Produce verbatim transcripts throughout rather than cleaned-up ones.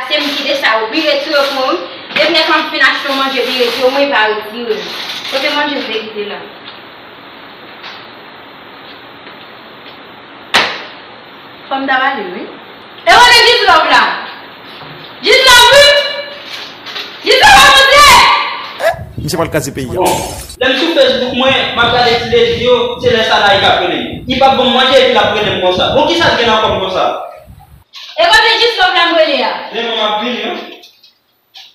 Se m kite sa, ou pi retire pou mwen, wi. Depi nèk m ap fin achte yon manje, pi retire, mwen pa retire. Kote manje m te kite la? Fò m ta pale, wi. E kote Jis Love la? Jis Love, wi! Jis Love, monte! Misye pral kraze peyi a. Bon, lè m sou Facebook mwen, m ap gade ti Ledi yo, se lè sa Naïka ap rele m. Li p ap ban m manje epi l ap rele m konsa. Bon, kisa l gen nan kò l konsa? E kote Jis Love la m rele a? Men mwen m ap vini, wi.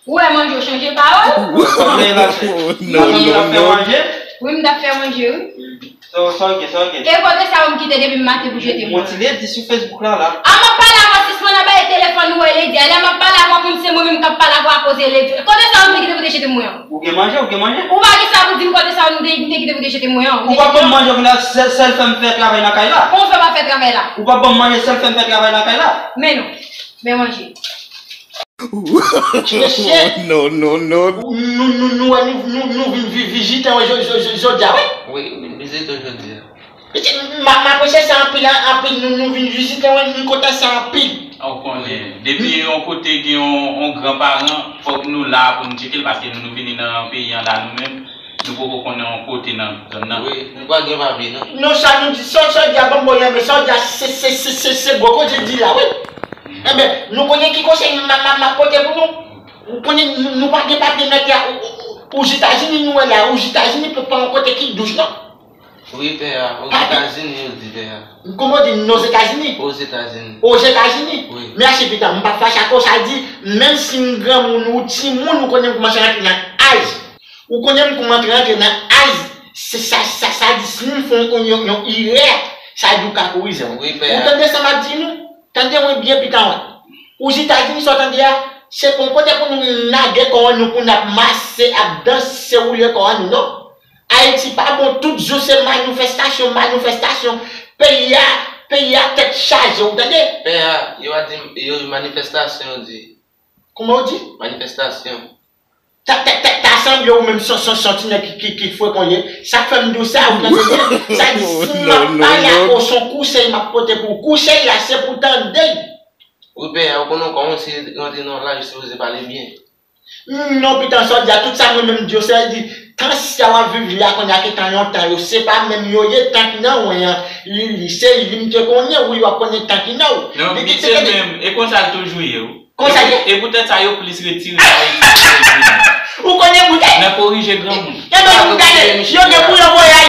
Ou wè manje w chanje pawòl? Ou konnen la se. Ou konnen l ap fè manje? Wi, m t ap fè manje, wi. So, sa w gen, sa w gen? E kote sa yo m kite depi m maten pou jete mwen? Bon, ti Ledi sou Facebook la, la. A, m ap pale avè w, sispann anba e telefòn ou wè Ledi a. Lè m ap pale avè w, konn se mwen menm k ap pale avè w akoz e Ledi. Kote sa yo m te kite pou te jete mwen an? Ou gen manje, ou gen manje? Ou pa gen sa pou di m kote sa yo m te, m te kite pou te jete mwen an. Ou p ap ban m manje, kounye a, sèl, sèl fè m fè travay nan kay la. Kòman w fè pa fè travay la? Ou p ap ban m manje, sèl fè m fè travay nan kay la. Men non. Men manje. Mesye, non, non, non. Nou, nou, nou, wè, nou, nou, nou vin vi-, vizite w jodi a, wi. Wi, m vin vizite w jodi a. Mesye, m ap, m ap apresye sa anpil, anpil. Nou, nou vin vizite w, m kontan sa anpil. Ou konnen, depi yon kote gen yon, yon gran paran, fòk nou la pou nou tcheke l, paske nou, nou vini nan peyi an la nou menm. Nou poko konnen yon kote nan zòn nan. Wi, nou pa gen papye, non. Non, sa nou di, sa, sa w di a, ban m ba w yon, men sa w di a, se, se, se, se, se gwo koze w di la, wi. Enben, nou konnen ki konsèy m, m, m, m ap pote pou nou. Ou konnen, nou, nou pa gen papye nan tè a, o, o, o, Ozetazini nou wè la, Ozetazini pa, pa yon kote ki dous, non. Wi, pè a, Ozetazini, yo di, pè a. Kòman w di, Nozetazini? Ozetazini. Ozetazini? Wi. Mèsi, pita, m pa fache ak ou, sa di, menm si m granmoun ou timoun, ou konnen m kòmanse rantre nan aj. Ou konnen m kòmanse rantre nan aj, se sa, sa, sa di si m fè yon, yon, yon erè, sa di ou ka korize m. Wi, pè a. Ou tande sa m ap di nou? Tande mwen byen, pita mwen. Ozetazini sa w tande a, se pa yon kote pou nou lage kò an nou, pou n ap mache, ap danse, woule kò an nou, non. Ayiti pa bon, tout jou se manifestasyon, manifestasyon. Peyi a, peyi a tèt chaje, ou tande? Pè a, yo pa di, yo manifestasyon, yo di. Kòman w di? Manifestasyon. Ta, ta, ta, ta sanble ou menm se, se, se yon ti nèg ki, ki, ki frekan w ye. Sa k fè m di w sa, ou tande byen? Sa di, si m ap pale ak ou, se yon konsèy m ap pote pou ou. Konsèy la, se pou w tande l. Wi, pè a, ou konnen kòman si rantre nan laj, ou sipoze pale byen. Non, pita sa w di a, tout sa mwen menm di yo, se di, tan sa w ap viv la, kounye a ki tan lontan yo, se pa menm yo ye, tan ki nan wen an, li, li, se li m te konnen, wi, w ap konnen tan ki nan w. Non, li ki te konnen. Menm, e konsa l toujou ye, wi. Konsa l ye? E poutèt sa yo plis retire Ayiti. Ou konnen poutèt? Nan korije granmoun. Enben, nou gade, yo gen pou yo voye Ayiti.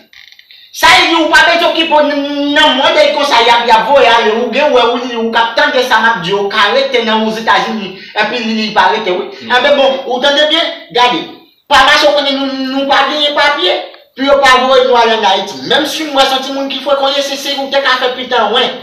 Sa vle di ou pa bezwen okipe w n-, nan mòd konsa y ap, y ap voye ale, ou gen wè ou li, ou k ap tande sa m ap di yo, ou ka rete nan Ozetazini, epi li, li pa rete, wi. Enben bon, ou tande byen? Gade. Pa mache, ou konnen nou, nou pa genyen papye, pou yo pa voye nou al ann Ayiti. Menm si m wè se yon timoun ki frekan w ye, se, se ou te ka fè pita mwen.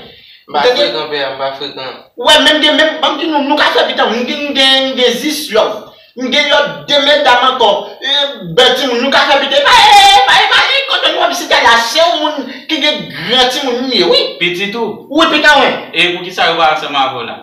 M pa frekan, pè a, m pa frekan. Ou wè, menm gen, menm, ban m di nou, nou ka fè pita mwen, m gen, m gen, m gen Zis Love. M gen lòt de medam ankò, e, bèl timoun, nou ka fè pita. E pa, e pa, e pa, e kote nou ap site la, se yon moun ki gen gran timoun li ye, wi. Pitit ou? Wi, pita mwen. E poukisa yo pa ansanm avè w la?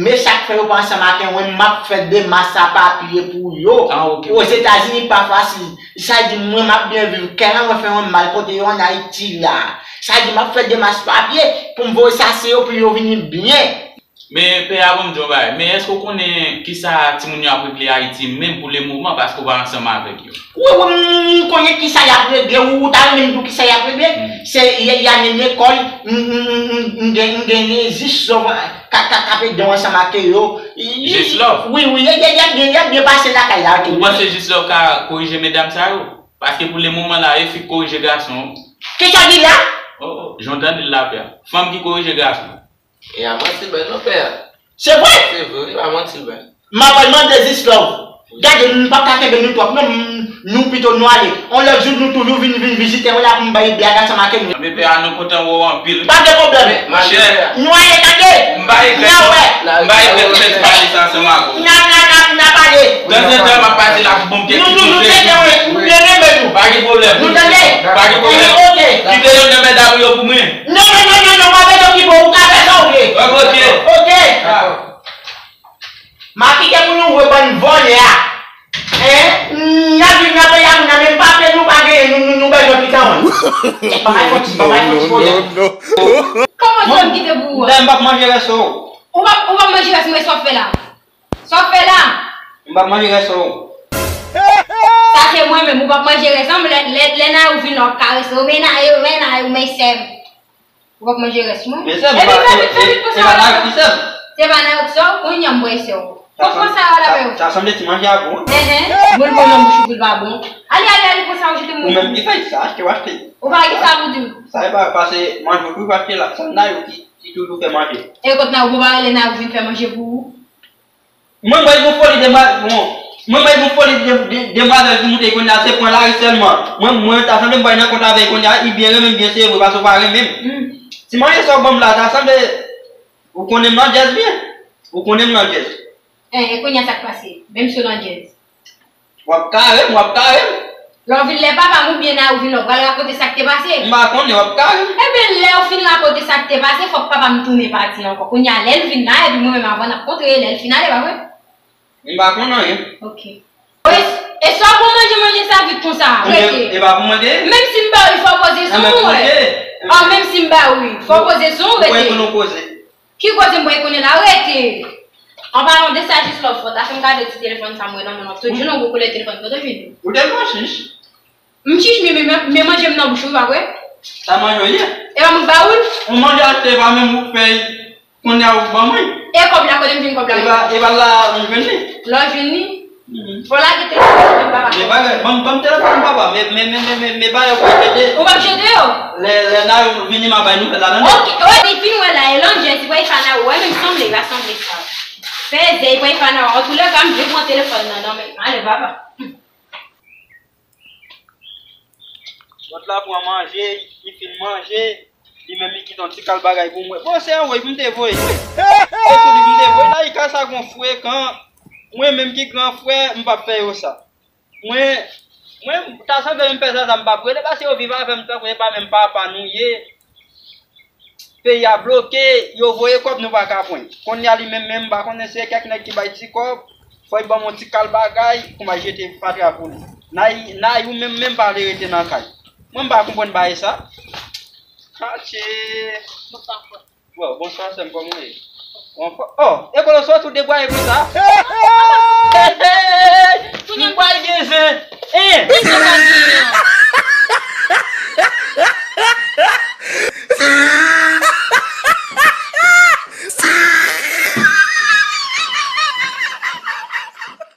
Men sa k fè yo pa ansanm ak mwen, m ap fè demach sa papye pou yo. Ah, ok. Ozetazini pa fasil. Sa di mwen m ap byen viv, kè an mwen fè mwen mal kote yo ann Ayiti la. Sa di m ap fè demach papye pou m voye sa se yo pou yo vini byen. Men, pè a, ban m di w yon bagay. Men èske w konnen kisa timoun yo ap regle Ayiti menm pou le moman, paske w pa ansanm avèk yo? Wi, wi, m, m, m konnen kisa y ap regle. Ou, ou ta renmen m di w kisa y ap regle? Hmm. Se, y, y a menm lekòl, m, m, m, m, m gen, m gen Zis Love, ka, ka, k ap ede w ansanm ak yo. Zis Love? Wi, wi, y, y, y ap byen, y ap byen pase lakay la, ok. Ou panse Zis Love ka korije medam sa yo? Paske pou le moman la, e fi k korije gason. Kisa w di la? Oh, oh, jan w tande l la, pè a. Fanm ki korije gason. E a manti l bay non, pè a. Se vre? Se vre, wi, a manti l bay. M ap al mande Zis Love. Gade, m p ap ka kenbe nou twòp, non, m, nou pito nou ale. On lòt jou, nou toujou vin, vin vizite mwen la pou m bay blag ansanm ak nou. Men pè a, nou kontan wè w anpil. Pa gen pwoblèm. Monchè. Nou ale, tande. M pa regrèt, non. M pa regrèt nou fè ti pale sa ansanm ak ou. N a, n a, n a, n a pale. Tanzantan, m ap pase la pou bon kèk ti konsèy. Nou toujou tande, wi. M byen renmen nou. Pa gen pwoblèm. Nou tande? Pa gen pwoblèm. Ok. Kite yo nan men dam yo pou mwen. Non, non, non, non, non, pa bezwen okipe w, ou ka fè sa w vle. Ok, ok. Ok. Ah. M a kite pou nou wè bann vòlè a. Hein? N ap viv nan peyi a moun nan, menm papye nou pa genyen, nou, nou, nou bezwen pita mwen. Ban m fè ti, ban m fè ti pwoblèm. Kòman se m kite pou ou a? Dayè m p ap manje rès ou. Ou p ap, ou p ap manje rès mwen, sa w ap fè la? Sa w fè la? M p ap manje rès ou. Sa se mwen menm, ou p ap manje rès an, lè, lè, lè Nayou vin la, w ap karese. Ou men Nayou, men Nayou, men sè m. Ou p ap manje rès mwen. Men sè m, epi fè vit, fè vit pou sa w la. Se pa Nayou ki sè m. Se pa Nayou ki sè w, kounye a m wè sè w. Fòk pran sa yo la, men. Sa sanble ti manje a bon. Enhen, bon, bon, nan bouch ou, pou l pa bon. Ale, ale, ale, pran sa w jete mwen. Ou menm ki fè sa, achte w achte. Ou pa gen sa pou di m. Sa e pa, pase manje ou toujou achte la. Sa Nayou ki, ki toujou fè manje. E kot Nayou, ou pa rele Nayou vin fè manje pou ou? Mwen, mwen, gon foli demwa-, bon, mwen, mwen, gon foli de, de, demwazèl ki moute kounye a, se pran lari sèlman. Mwen, mwen, ta sanble m pral nan kont avè l kounye a, li byen renmen m, byen serye, paske ou pa renmen m. Ti manje sa w ban m la, ta sanble, ou konnen m nan djèz byen. Ou konnen m nan djèz. E, e kounye a sa k pase? Menm si w nan djèz. W ap kare m, w ap kare m. Lè w vin, lè papa m oubyen Nayou vin la, w pral rakonte sa k te pase? M pa konnen, w ap kare m. Ebyen, lè w fin rakonte sa k te pase, fòk papa m tounen pati ankò. Kounye a, lè l vin la, epi mwen menm avan n ap kontre, lè l fin ale, pa vre? M pa konn anyen. Ok. E, e sa w pou manje, manje sa vit konsa, rete. E pa pou mwen te ye? Menm si m ba w li, fò w poze sou mwen. An, menm si m ba w li, fò w poze sou mwen, rete. Ou kwè ke nou poze? Ki kote m pral konnen la, rete. An palan de sa, jis lòt fwa, ta fè m gade ti telefòn sa m wè nan men w. Tout jounen w gon koulè telefòn, kote w jwenn li? Ou te pran chich? M chich, men, men, men, men manje m nan bouch ou, pa vre? Sa manje w ye? E pa mwen k ba ou l? Ou manje achte, e pa menm ou k fè l, kounye a ou k ban mwen. E kòb la, kote m jwenn kòb la? E pa, e pa la m jwenn li. Lè w jwenn li? Fò lage telefòn nan men papa. Men bagay, ban m, ban m telefòn papa. Men, men, men, men, men, men bagay ou pa jete. Ou p ap jete yo? Lè, lè Nayou vini, m a bay nouvèl la, tande? Ok, wè, li fin wè la, e landjè, si pral fè Nayou, wè, menm sanble, li pa sanble sa. Fè zè, li pral fè Nayou. Antoulèka, m vle pran telefòn nan, nan men, ale, papa. Lòt la pran manje, li fin manje, li menm li kite yon ti kal bagay pou mwen. Bon, se yon woy pou m te voye. Se sou li pou m te voye. Naika sa gon frekan. Mwen menm ki gran frè, m p ap fè yo sa. Mwen, mwen, ta sanble m fè sa, sa m p ap rele, paske yo viv avè m tankou se pa menm papa nou ye. Peyi a bloke, yo voye kòb, nou pa ka pran. Kounye a li menm, menm, m pa konnen se kèk nèg ki bay ti kòb, fò l ban m yon ti kal bagay pou m al jete fatra pou li. Nay, Nay, ou menm, menm pa vle rete nan kay. Mwen, m pa konprann bagay sa. Atchè. Bonswa, frè. Bon, bonswa, sè m, kòman w ye? Ou anfò-, oh, e kote w soti, ou debwaye konsa? Hey, hey, hey, hey, m pral gen zen. Hein?